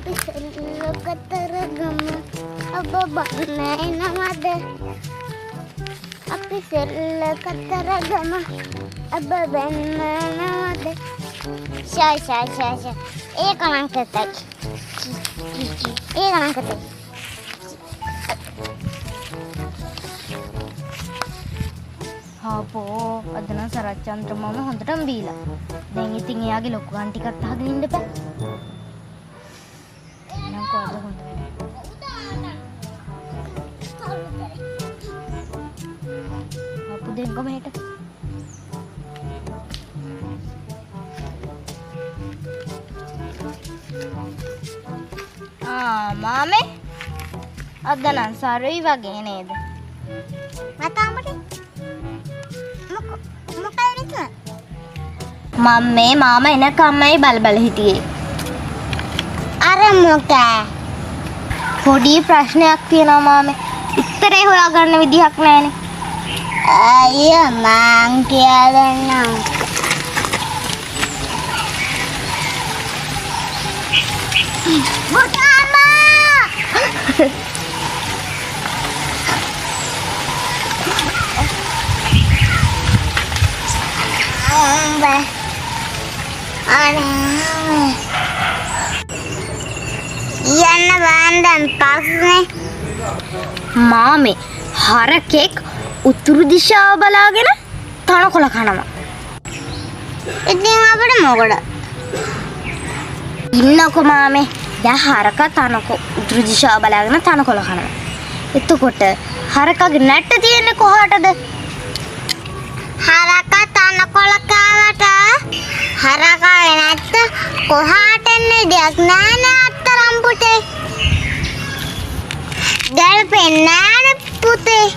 අපි සෙල්ලකතරගම ඔබ බන්න එනවද? අපි සෙල්ලකතරගම ඔබ බන්න එනවද? ෂා ෂා ෂා ෂා. ඒක නම් කතයි. ඒක නම් කතයි. හාපෝ අද නම් සරච්චන්ද්‍ර මාම හොඳටම බීලා. දැන් ඉතින් එයාගේ ලොකු ගාන ටිකක් අහගෙන ඉන්න බෑ. නම් කොහොමද හොඳ වැඩ. අපු දෙන්නකො මෙහෙට. ආ මාමේ අද නම් සරුයි වගේ නේද? මතාමට මොකයි මෙතන? මම මේ මාමා එනකම්මයි බල බල හිටියේ. අර මොකෑ? පොඩි ප්‍රශ්නයක් තියෙනවා මාමේ. උත්තරේ හොයාගන්න විදිහක් නෑනේ. අයියෝ මං කියලා දෙන්නම්. බුතාමා! උඹ අනේ යන්න බලන්න දැන් පස්නේ. මාමේ හරකෙක් උතුරු දිශාව බලාගෙන තනකොළ කනවා. ඉතින් අපිට මොකද? ඉන්නකො මාමේ. දැන් හරකා තනකො උතුරු දිශාව බලාගෙන තනකොළ කනවා. එතකොට හරකගේ නැට්ට තියෙන්නේ කොහාටද? හරකා තනකොළ කාවට හරකා නැත්ත කොහාට එන්නේ දෙයක් නෑ නේ අත්තරම් පුතේ. ගැලපෙන්නේ නෑනේ පුතේ.